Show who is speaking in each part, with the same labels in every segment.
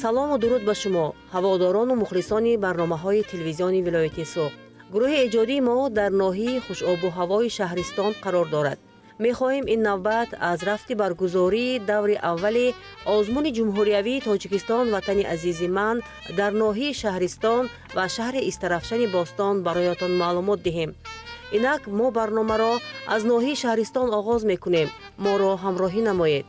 Speaker 1: Салому дуруд ба шумо, ҳаводорону мухлисони барномаҳои телевизиони вилояти Суғд. Гурӯҳи эҷодии мо дар ноҳияи хушобу ҳавои Шаҳристон қарор дорад. Мехоҳем ин навбат аз рафти баргузории даври аввали озмуни ҷумҳуриявии «Тоҷикистон ватани азизи ман» дар ноҳияи Шаҳристон ва шаҳри Истарафшани бостон бароятон маълумот диҳем. Инак, мо барномаро аз ноҳияи Шаҳристон оғоз мекунем. Моро ҳамроҳӣ намоед.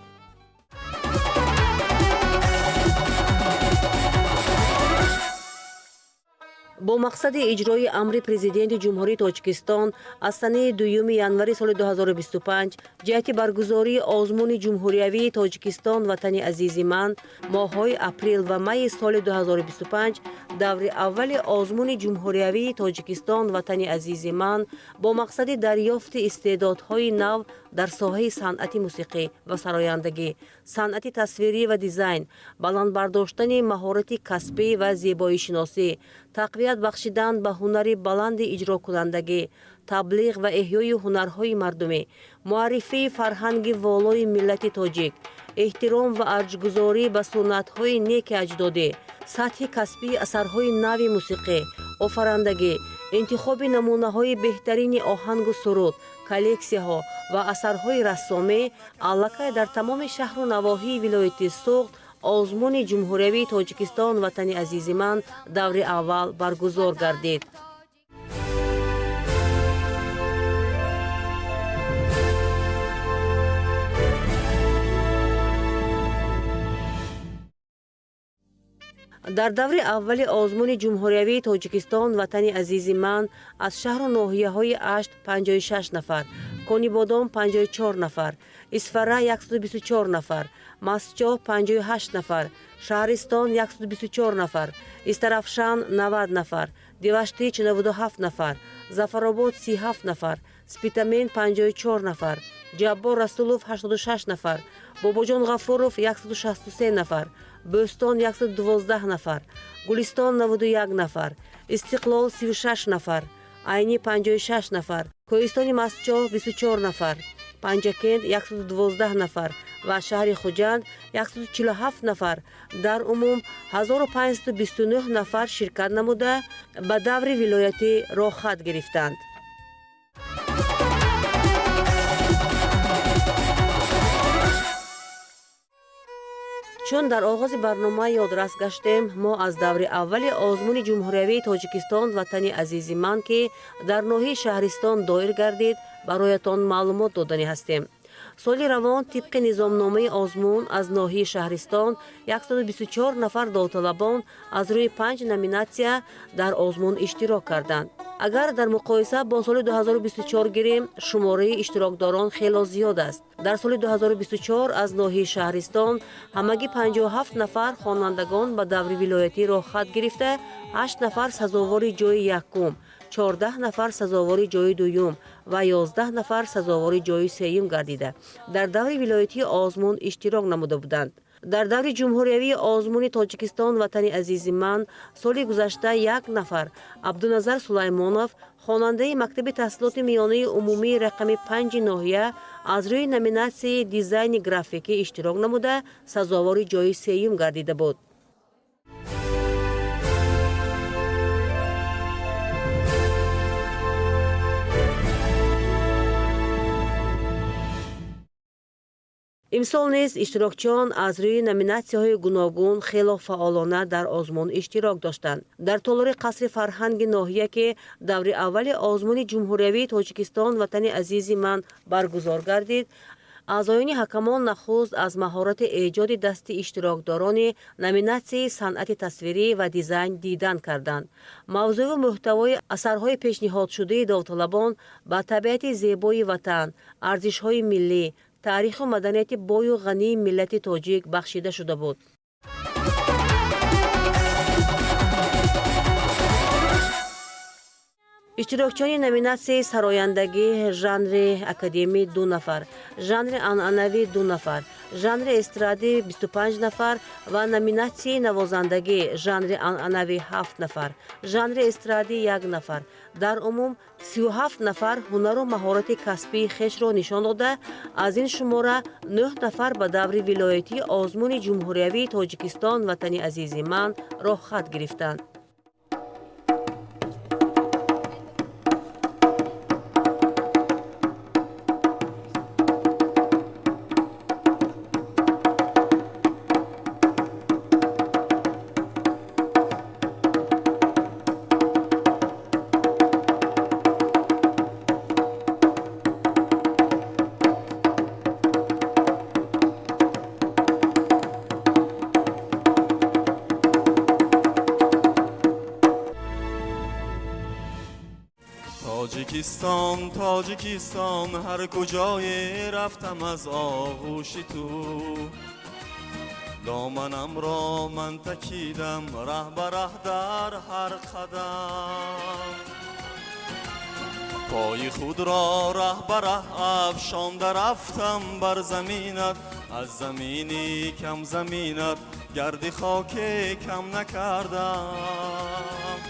Speaker 1: Бо мақсади иҷрои амри Президенти Ҷумҳурии Тоҷикистон аз санаи 2 январи соли 2025 ҷиҳати баргузории озмуни ҷумҳуриявии «Тоҷикистон ватани азизи ман» моҳҳои апрел ва майи соли 2025, даври аввали озмуни ҷумҳуриявии «Тоҷикистон ватани азизи ман» бо мақсади дарёфти истеъдодҳои нав дар соҳаи санъати мусиқӣ ва сарояндагӣ, санъати тасвирӣ ва дизайн, баланд бардоштани маҳорати касбӣ ва зебоишиносӣ, тақвият бахшидан ба ҳунари баланди иҷрокунандагӣ, таблиғ ва эҳёи ҳунарҳои мардумӣ, муаррифии фарҳанги волои миллати тоҷик, эҳтиром ва арҷгузорӣ ба суннатҳои неки аҷдодӣ, сатҳи касбии асарҳои нави мусиқӣ, офарандагӣ, интихоби намунаҳои беҳтарини оҳангу суруд, коллексияҳо ва асарҳои рассомӣ, аллакай дар тамоми шаҳру навоҳии вилояти Суғд озмуни ҷумҳуриявии «Тоҷикистон ватани азизи ман» даври аввал баргузор гардид. Дар даври аввали озмуни ҷумҳуриявии «Тоҷикистон ватани азизи ман» аз шаҳру ноҳияҳои Ашт 56 нафар, Конибодом 54 нафар, Исфара 124 нафар, Мастчоҳ 58 нафар, Шаҳристон 124 нафар, Истарафшан 90 нафар, Деваштич 97 нафар, Зафаробод 37 нафар, Спитамен 54 нафар, Ҷаббор Расулов 86 нафар, Бобоҷон Ғафуров 163 нафар, Бӯстон 112 нафар, Гулистон 91 нафар, Истиқлол 36 нафар, Айнӣ 56 нафар, Кӯҳистони Мастчоҳ 24 нафар, Панҷакент 112 нафар ва шаҳри Хуҷанд 147 нафар, дар умум 1529 нафар ширкат намуда, ба даври вилоятӣ роҳхат гирифтанд. Чун дар оғози барнома ёдрас гаштем, мо аз даври аввали озмуни ҷумҳуриявии «Тоҷикистон ватани азизи ман», ки дар ноҳияи Шаҳристон доир гардид, бароятон маълумот доданӣ ҳастем. Соли равон тибқи низомномаи озмун аз ноҳияи Шаҳристон 124 нафар довталабон аз рӯи панҷ номинатсия дар озмун иштирок карданд. Агар дар муқоиса бо соли 2024 гирем, шумораи иштирокдорон хело зиёд аст. Дар соли 2024 аз ноҳияи Шаҳристон ҳамагӣ 57 нафар хонандагон ба даври вилоятӣ роҳхат гирифта, 8 нафар сазовори ҷои якум, 14 нафар сазовори ҷои дуюм ва 11 нафар сазовори ҷои сеюм гардида, дар даври вилоятии озмун иштирок намуда буданд. Дар даври ҷумҳуриявии озмуни «Тоҷикистон ватани азизи ман» соли гузашта як нафар, Абдуназар Сулаймонов, хонандаи мактаби таҳсилоти миёнаи умумии рақами 5-и ноҳия, аз рӯи номинатсияи дизайни графикӣ иштирок намуда, сазовори ҷои сеюм гардида буд. Имсол низ иштирокчиён аз рӯи номинатсияҳои гуногун хело фаъолона дар озмун иштирок доштанд. Дар толори қасри фарҳанги ноҳия, ки даври аввали озмуни ҷумҳуриявии «Тоҷикистон ватани азизи ман» баргузор гардид, аъзоёни ҳакамон нахуст аз маҳорати эҷоди дасти иштирокдорони номинатсияи санъати тасвирӣ ва дизайн дидан карданд. Мавзӯю мӯҳтавои асарҳои пешниҳодшудаи довталабон ба табиати зебои ватан, арзишҳои миллӣ, таъриху маданияти бою ғании миллати тоҷик бахшида шуда буд. Иштирокчиёни номинатсияи сарояндагӣ жанри академӣ 2 нафар, жанри анъанавӣ 2 нафар, жанри эстрадӣ 25 нафар ва номинатсияи навозандагӣ жанри анъанавӣ 7 нафар, жанри эстрадӣ 1 нафар. Дар умум 37 нафар ҳунару маҳорати касбии хешро нишон дода, аз ин шумора 9 нафар ба даври вилоятии озмуни ҷумҳуриявии Тоҷикистон «Ватани азизи ман» роҳхат гирифтанд.
Speaker 2: тоҷикистон, тоҷикистон, ҳар куҷое рафтам аз оғӯши ту, доманамро ман такидам раҳ ба раҳ дар ҳар қадам, пои худро раҳ ба раҳ афшонда рафтам бар заминат, аз замини кам заминат гарди хоке кам накардам.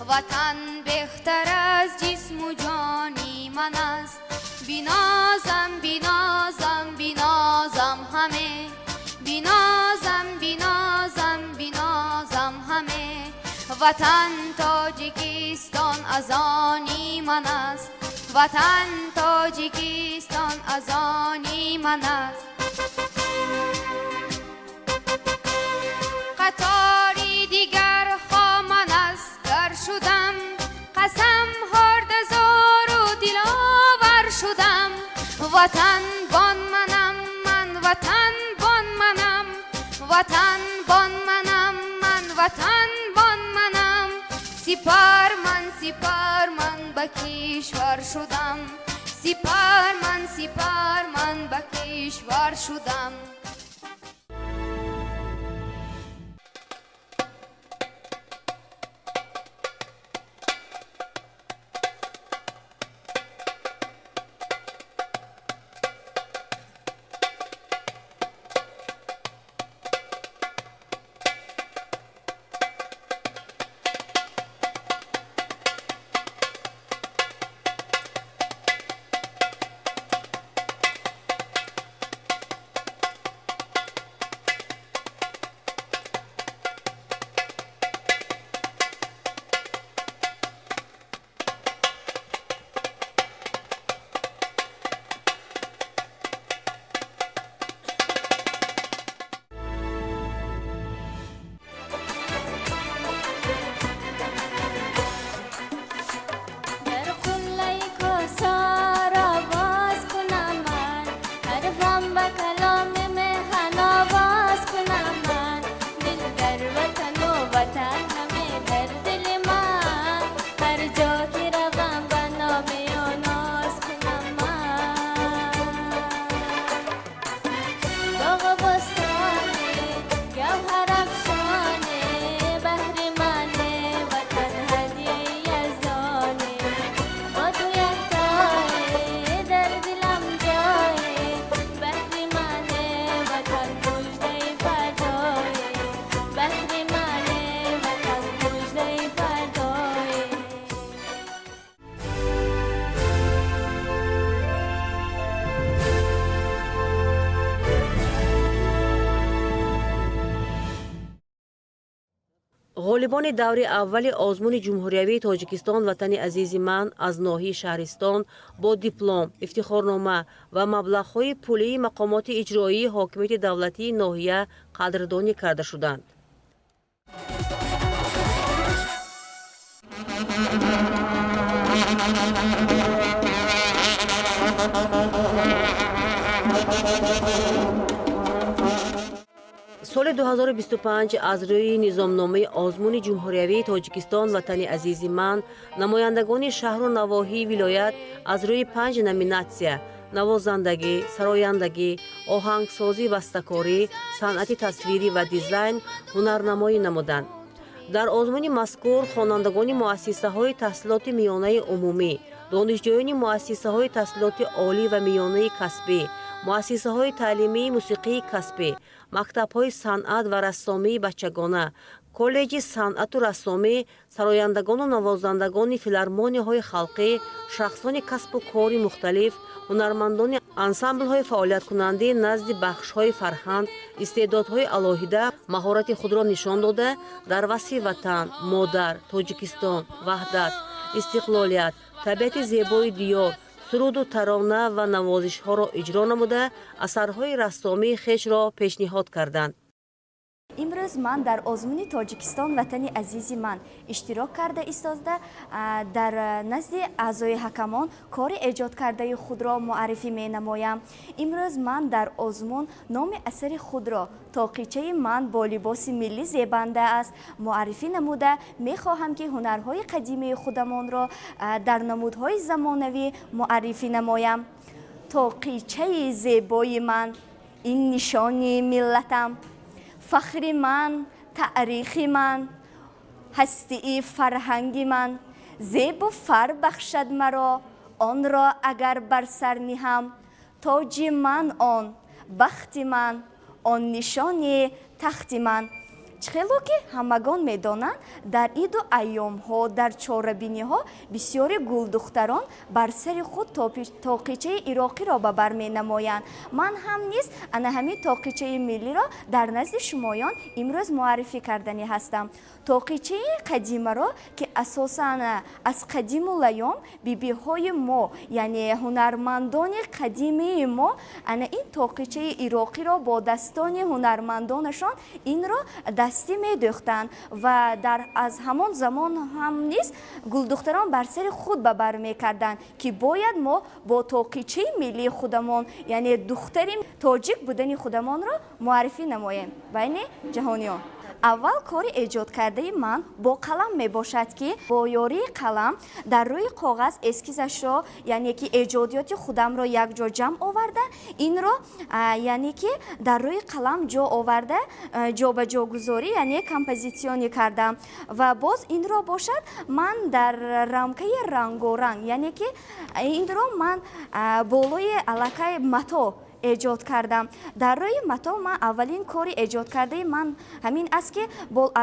Speaker 3: Ватан беҳтар аз ҷисму ҷони ман аст. Бинозам, бинозам, бинозам ҳаме, бинозам, бинозам, бинозам ҳаме. Ватан Тоҷикистон аз они ман аст. Ватан Тоҷикистон аз они ман аст. Қатори дигарҳо ман асгар шудам, қасам хӯрда зору диловар шудам. Ватан бон манам ман, ватан бон манам, ватан бон манам ман, ватан бон манам. Сипар ман, сипар ман ба кишвар шудам, сипар ман, сипар ман ба кишвар шудам.
Speaker 1: Ғолибони даври аввали озмуни ҷумҳуриявии Тоҷикистон «Ватани азизи ман» аз ноҳияи Шаҳристон бо диплом, ифтихорнома ва маблағҳои пулии мақомоти иҷроии ҳокимияти давлатии ноҳия қадрдонӣ карда шуданд. Соли 2025 аз рӯи низомномаи озмуни ҷумҳуриявии Тоҷикистон «Ватани азизи ман» намояндагони шаҳру навоҳии вилоят аз рӯи 5 номинатсия: навозандагӣ, сарояндагӣ, оҳангсозӣ, бастакорӣ, санъати тасвирӣ ва дизайн ҳунарнамоӣ намуданд. Дар озмуни мазкур хонандагони муассисаҳои таҳсилоти миёнаи умумӣ, донишҷӯёни муассисаҳои таҳсилоти олӣ ва миёнаи касбӣ, муассисаҳои таълимии мусиқии касбӣ, мактабҳои санъат ва рассомии бачагона, коллеҷи санъату рассомӣ, сарояндагону навозандагони филармонияҳои халқӣ, шахсони касбу кори мухталиф, ҳунармандони ансамблҳои фаъолияткунандаи назди бахшҳои фарҳанг истеъдодҳои алоҳида маҳорати худро нишон дода, дар васфи ватан, модар, Тоҷикистон, ваҳдат, истиқлолият, табиати зебои диёр суруду тарона ва навозишҳоро иҷро намуда, асарҳои рассомии хешро пешниҳод карданд.
Speaker 4: Имрӯз ман дар озмуни Тоҷикистон «Ватани азизи ман» иштирок карда истода, дар назди аъзои ҳакамон кори эҷодкардаи худро муаррифӣ менамоям. Имрӯз ман дар озмун номи асари худро «Тоқичаи ман бо либоси миллӣ зебанда аст» муаррифӣ намуда, мехоҳам, ки ҳунарҳои қадимии худамонро дар намудҳои замонавӣ муаррифӣ намоям. Тоқичаи зебои ман, ин нишони миллатам, фахри ман, таърихи ман, ҳастии фарҳанги ман, зебу фар бахшад маро онро агар бар сар ниҳам, тоҷи ман он, бахти ман он, нишони тахти ман. Чӣ хело ки ҳамагон медонанд, дар иду айёмҳо, дар чорабиниҳо бисёри гулдухтарон бар сари худ тоқичаи ироқиро ба бар менамоянд. Ман ҳам низ ана ҳамин тоқичаи миллиро дар назди шумоён имрӯз муаррифӣ карданӣ ҳастам. Тоқичаи қадимаро, ки асосан аз қадиму лаём бибиҳои мо, яъне ҳунармандони қадимии мо, ана ин тоқичаи ироқиро бо дастони ҳунармандонашон инро дастӣ медӯхтанд ва дар аз ҳамон замон ҳам низ гулдухтарон бар сари худ ба бар мекарданд, ки бояд мо бо тоқичаи миллии худамон, яъне духтари тоҷик будани худамонро муаррифӣ намоем байни ҷаҳониён. Аввал кори эҷодкардаи ман бо қалам мебошад, ки бо ёрии қалам дар рӯи коғаз эскизашро, яъне ки эҷодиёти худамро якҷо ҷамъ оварда, инро, яъне ки дар рӯи қалам ҷо оварда, ҷобаҷогузорӣ, яъне композитсионӣ кардам. Ва боз инро бошад ман дар рамкаи рангоранг, яъне ки инро ман болои аллакай мато эҷод кардам. Дар рӯи мато ман аввалин кори эҷодкардаи ман ҳамин аст, ки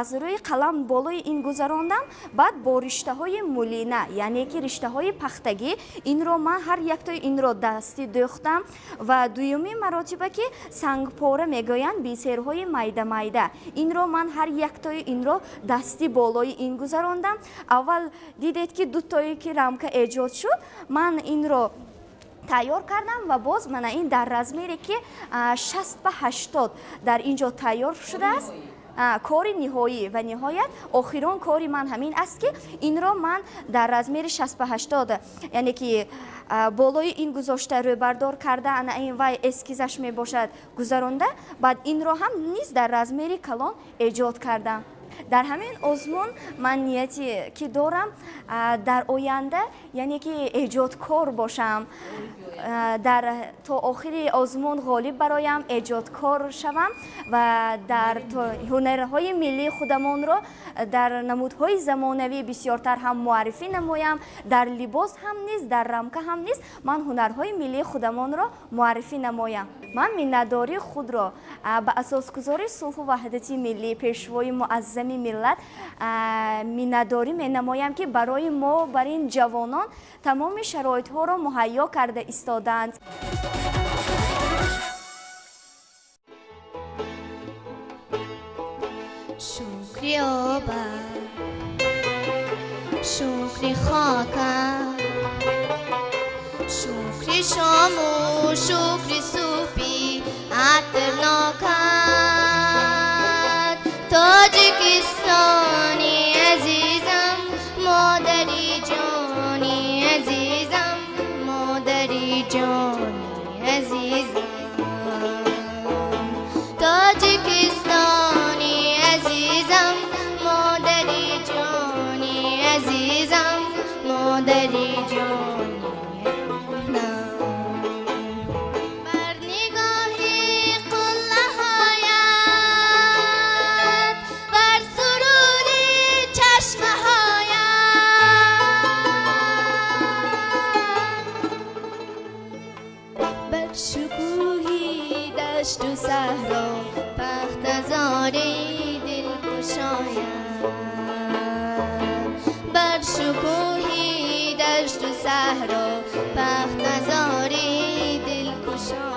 Speaker 4: аз рӯи қалам болои ин гузарондам. Баъд бо риштаҳои мулина, яъне ки риштаҳои пахтагӣ, инро ман ҳар яктои инро дастӣ дӯхтам. Ва дуюми маротиба, ки сангпора мегӯянд, бисерҳои майда майда, инро ман ҳар яктои инро дастӣ болои ин гузарондам. Аввал дидед, ки дутое ки рамка эҷод шуд, ман инро тайёр кардам. Ва боз мана ин дар размере ки 60 ба 80 дар ин ҷо тайёр шудааст, кори ниҳоӣ ва ниҳоят охирон кори ман ҳамин аст, ки инро ман дар размери 60 ба 80, яъне ки болои ин гузошта, рӯбардор карда, ана ин вай эскизаш мебошад, гузаронда, баъд инро ҳам низ дар размери калон эҷод кардам. Дар ҳамин озмун ман нияте ки дорам, дар оянда, яъне ки эҷодкор бошам, дар то охири озмун ғолиб бароям, эҷодкор шавам ва дар ҳунарҳои миллии худамонро дар намудҳои замонавӣ бисёртар ҳам муаррифӣ намоям. Дар либос ҳам низ, дар рамка ҳам низ ман ҳунарҳои миллии худамонро муаррифӣ намоям. Ман миннатдории худро ба асосгузори сулҳу ваҳдати миллӣ, пешвои муаззами миллат миннатдорӣ менамоям, ки барои мо, бар ин ҷавонон, тамоми шароитҳоро муҳайё карда истодаанд.
Speaker 3: Шукри обат.
Speaker 5: Шукри хокат, шукри шому шукри субҳи атрнокат. Тоҷикистони азизам, модари ҷони азизам, модари ҷони азизам. Тоҷикистони азизам, модари ҷони азизам, модари ҷони. Бар нигоҳи қуллаҳоят, бар суруди чашмаҳоят, бар шукӯҳи дашту саҳро пахтазори дилкушояд, бар шукӯҳи дашту саҳро пахтазори дилкушояд.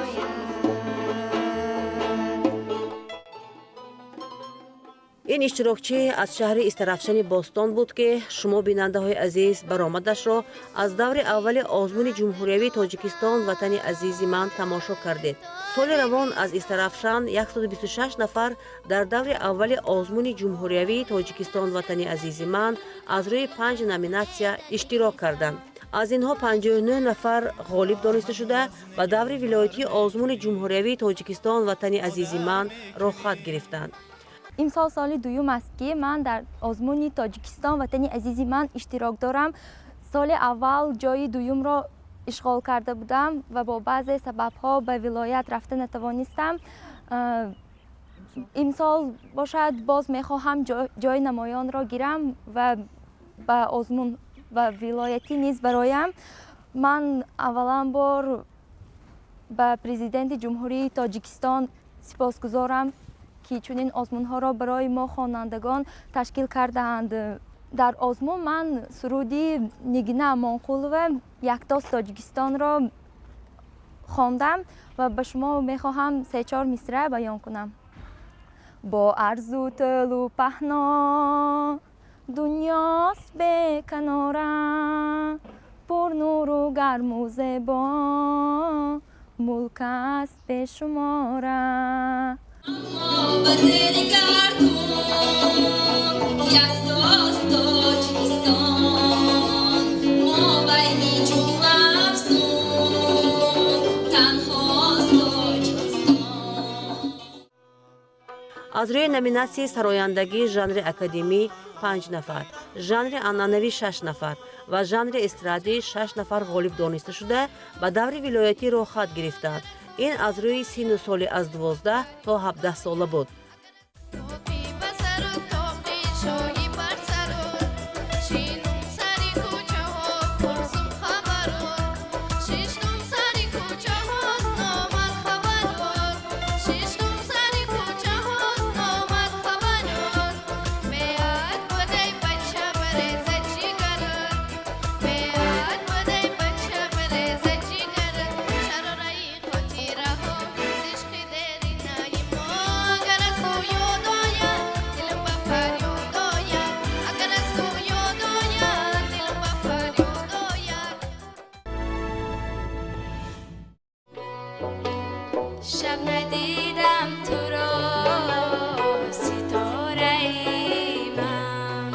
Speaker 1: Ин иштирокчӣ аз шаҳри Истарафшани Бостон буд, ки шумо, бинандаҳои азиз, баромадашро аз даври аввали озмуни ҷумҳуриявии Тоҷикистон «Ватани азизи ман» тамошо кардед. Соли равон аз Истарафшан 126 нафар дар даври аввали озмуни ҷумҳуриявии Тоҷикистон «Ватани азизи ман» аз рӯи панҷ номинатсия иштирок карданд. Аз инҳо 59 нафар ғолиб дониста шуда, ба даври вилоятии озмуни ҷумҳуриявии Тоҷикистон «Ватани азизи ман» роҳхат гирифтанд.
Speaker 6: Имсол соли дуюм аст, ки ман дар озмуни Тоҷикистон «Ватани азизи ман» иштирок дорам. Соли аввал ҷои дуюмро ишғол карда будам ва бо баъзе сабабҳо ба вилоят рафта натавонистам. Имсол бошад, боз мехоҳам ҷои намоёнро гирам ва ба озмун ва вилоятӣ низ бароям. Ман аввалан бор ба Президенти Ҷумҳурии Тоҷикистон сипосгузорам, ки чунин озмунҳоро барои мо хонандагон ташкил кардаанд. Дар озмун ман суруди Нигина Амонқулова «Яктост Тоҷикистонро» хондам ва ба шумо мехоҳам се-чор мисра баён кунам. Бо арзу тӯлу паҳно дунёст беканора, пурнуру гарму зебо мулк аст бешумора.
Speaker 7: Ба зери гардун яктост Тоҷикистон, мо байни чун афсун танҳост Тоҷикистон.
Speaker 1: Аз рӯи номинатсияи сарояндагӣ, жанри академӣ панҷ нафар, жанри анъанавӣ шаш нафар ва жанри эстрадӣ шаш нафар ғолиб дониста шуда, ба даври вилоятӣ роҳхат гирифтанд. Ин аз рӯи синну соли аз 12 то 17 сола буд.
Speaker 5: Топи ба сару тоқи шоҳӣ бар сару, шинум сари кӯчаҳо, пурсум хабару, шиштум сари кӯчаҳо, номад хабару, шиштум сари кӯчаҳо, номад хабару. Меад будай бача бареза ҷигару, меад будай бача бареза ҷигару, шарораи хотираҳо зишқи деринаи мо. Агар аз ӯ ёд ояд, дилам ба фарёд ояд, агар аз ӯ ёд ояд, дилам ба фарёд ояд.
Speaker 7: Шаб надидам туро, ситораи ман,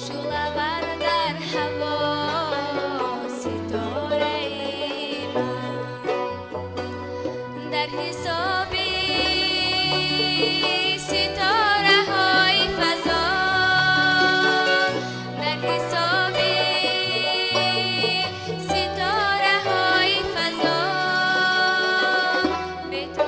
Speaker 7: шӯълавар дар ҳаво, ситораи ман, дар ҳисоби ситораҳои фазо, дар ҳисоби ситораҳои фазо бе ту.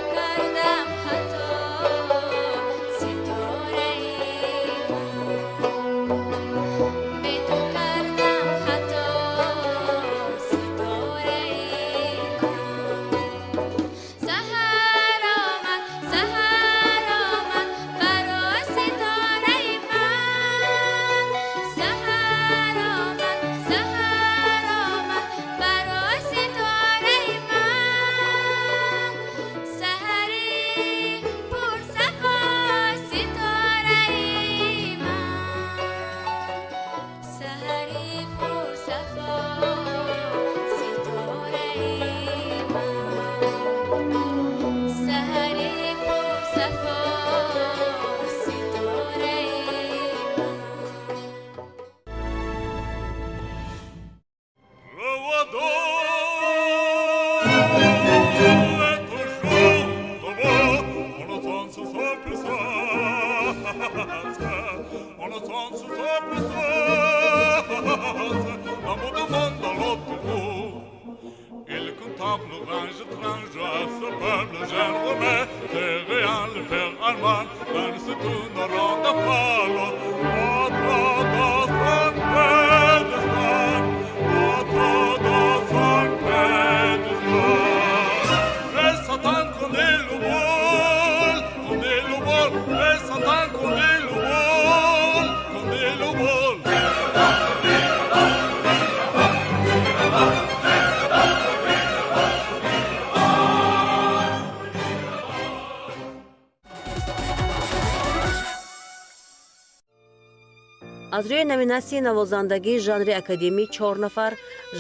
Speaker 1: Аз рӯи номинатсияи навозандагӣ жанри академӣ 4 нафар,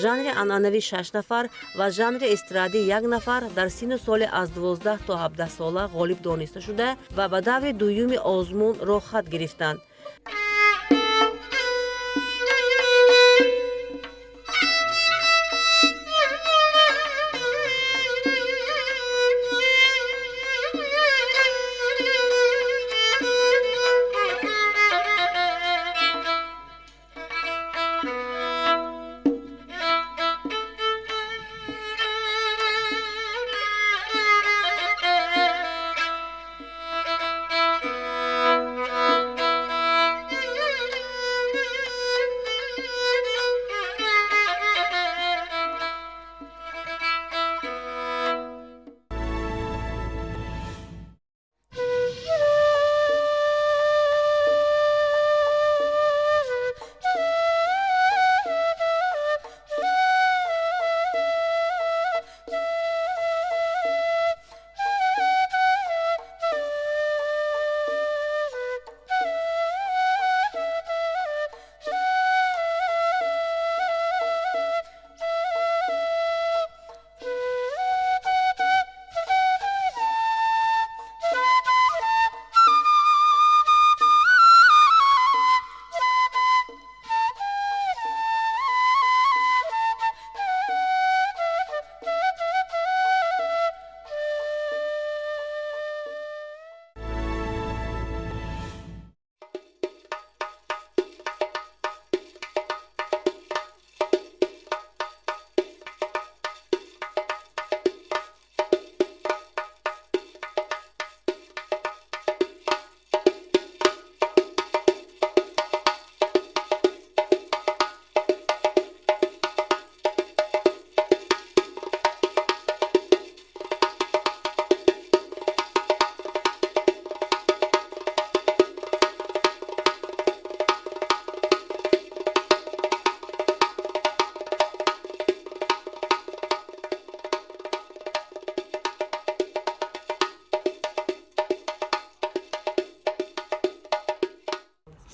Speaker 1: жанри анъанавӣ 6 нафар ва жанри эстрадӣ 1 нафар дар синну соли аз 12 то 17 сола ғолиб дониста шуда ва ба даври дуюми озмун роҳхат гирифтанд.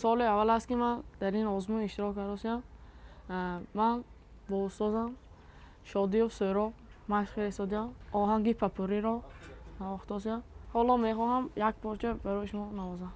Speaker 8: Соли аввал аст, ки ман дар ин озмун иштирок кардастам. Ман бо устозам Шодиев Сӯҳроб машқ истодиам, оҳанги папуриро навохтосиям. Ҳоло мехоҳам як порча барои шумо навозам.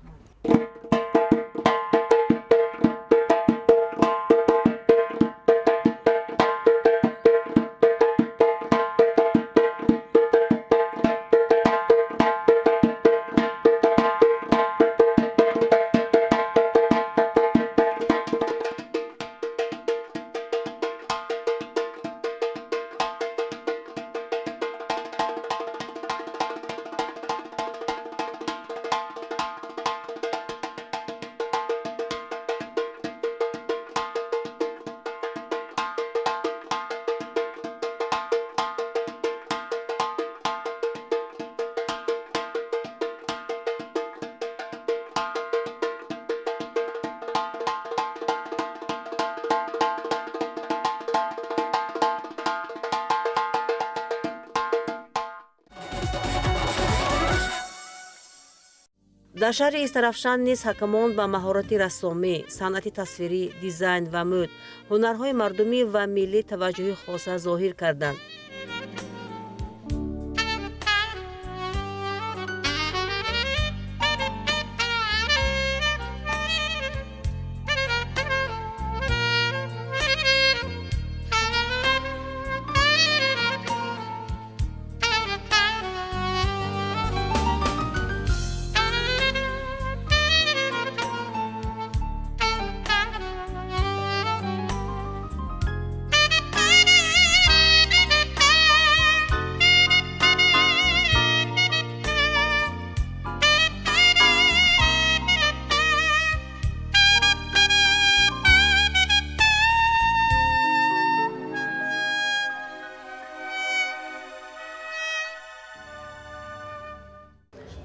Speaker 1: Дар шаҳри Истарафшан низ ҳакамон ба маҳорати рассомӣ, санъати тасвирӣ, дизайн ва мӯд, ҳунарҳои мардумӣ ва миллӣ таваҷҷӯҳи хоса зоҳир карданд.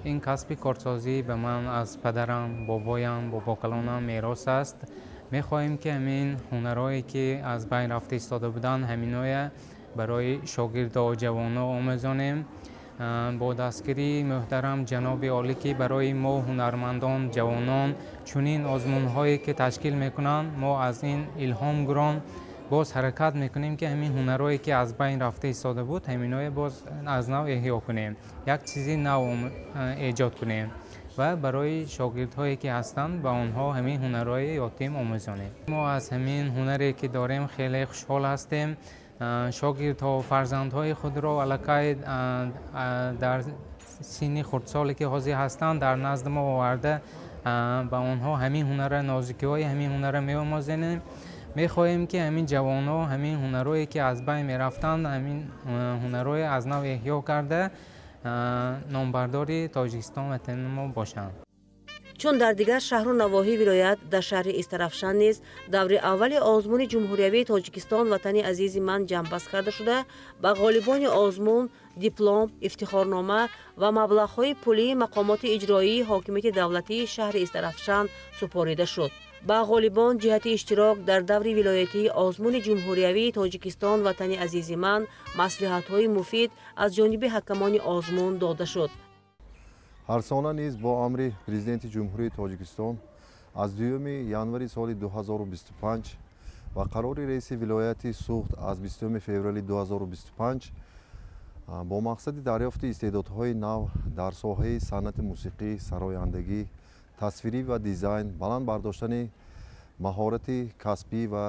Speaker 9: Ин касби кордсозӣ ба ман аз падарам, бобоям, бобокалонам мерос аст. Мехоҳем, ки ҳамин ҳунарҳое, ки аз байн рафта истода буданд, ҳаминое барои шогирдо, ҷавоно омӯзонем. Бо дастгирии муҳтарам ҷаноби олӣ, ки барои мо ҳунармандон, ҷавонон чунин озмунҳое ки ташкил мекунанд, мо аз ин илҳом гирон боз ҳаракат мекунем, ки ҳамин ҳунарҳое, ки аз байн рафта истода буд, ҳаминое боз аз нав эҳё кунем, як чизи нав эҷод кунем ва барои шогирдҳое, ки ҳастанд, ба онҳо ҳамин ҳунарҳои ёдтем, омӯзонем. Мо аз ҳамин ҳунаре, ки дорем, хеле хушҳол ҳастем. Шогирдҳо, фарзандҳои худро аллакай дар синни хурдсоле, ки ҳозир ҳастанд, дар назди мо оварда, ба онҳо ҳамин ҳунара, нозукиҳои ҳамин ҳунара меомӯзонем. Мехоҳем, ки ҳамин ҷавонҳо ҳамин ҳунарҳое, ки аз байн мерафтанд, ҳамин ҳунарҳое аз нав эҳё карда, номбардори Тоҷикистон, ватани мо бошанд.
Speaker 1: Чун дар дигар шаҳру навоҳии вилоят, дар шаҳри Истарафшан низ даври аввали озмуни ҷумҳуриявии «Тоҷикистон ватани азизи ман» ҷамъбаст карда шуда, ба ғолибони озмун диплом, ифтихорнома ва маблағҳои пулии мақомоти иҷроии ҳокимияти давлатии шаҳри Истарафшан супорида шуд. Ба ғолибон ҷиҳати иштирок дар даври вилоятии озмуни ҷумҳуриявии «Тоҷикистон ватани азизи ман» маслиҳатҳои муфид аз ҷониби ҳакамони озмун дода шуд.
Speaker 10: Ҳарсона низ бо амри Президенти Ҷумҳурии Тоҷикистон аз 2 январи соли 2025 ва қарори раиси вилояти Суғд аз 20 феврали 2025 бо мақсади дарёфти истеъдодҳои нав дар соҳаи санъати мусиқӣ, сарояндагӣ, тасвирӣ ва дизайн, баланд бардоштани маҳорати касбӣ ва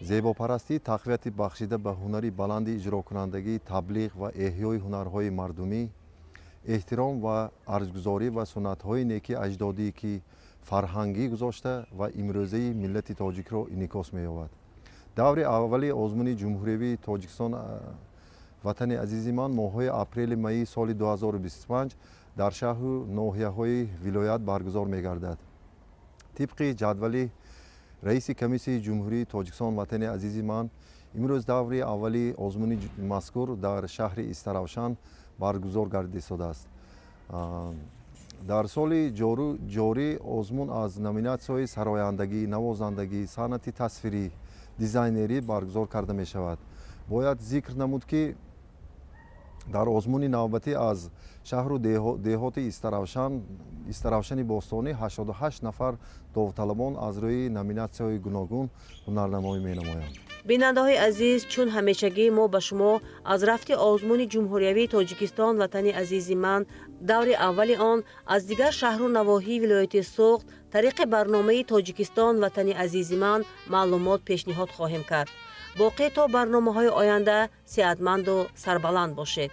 Speaker 10: зебопарастӣ, тақвияти бахшида ба ҳунари баланди иҷрокунандагӣ, таблиғ ва эҳёи ҳунарҳои мардумӣ, эҳтиром ва арҷгузорӣ ва суннатҳои неки аҷдодӣ, ки фарҳангӣ гузошта ва имрӯзаи миллати тоҷикро инъикос меёбад, даври аввали озмуни ҷумҳуриявии «Тоҷикистон ватани азизи ман» моҳҳои апрели майи соли 2025 дар шаҳру ноҳияҳои вилоят баргузор мегардад. Тибқи ҷадвали раиси комиссияи ҷумҳурии «Тоҷикистон ватани азизи ман», имрӯз даври аввали озмуни мазкур дар шаҳри Истаравшан баргузор гардида истодааст. Дар соли ҷорӣ озмун аз номинатсияҳои сарояндагӣ, навозандагӣ, санъати тасвирӣ, дизайнерӣ баргузор карда мешавад. Бояд зикр намуд, ки дар озмуни навбатӣ аз шаҳру деҳоти Истаравшани бостонӣ 88 нафар довталабон аз рӯи номинатсияҳои гуногун ҳунарнамоӣ менамоянд.
Speaker 1: Бинандаҳои азиз, чун ҳамешагӣ мо ба шумо аз рафти озмуни ҷумҳуриявии «Тоҷикистон ватани азизи ман», даври аввали он аз дигар шаҳру навоҳии вилояти Суғд тариқи барномаи «Тоҷикистон ватани азизи ман» маълумот пешниҳод хоҳем кард. Боқӣ то барномаҳои оянда сеҳатманду сарбаланд бошед.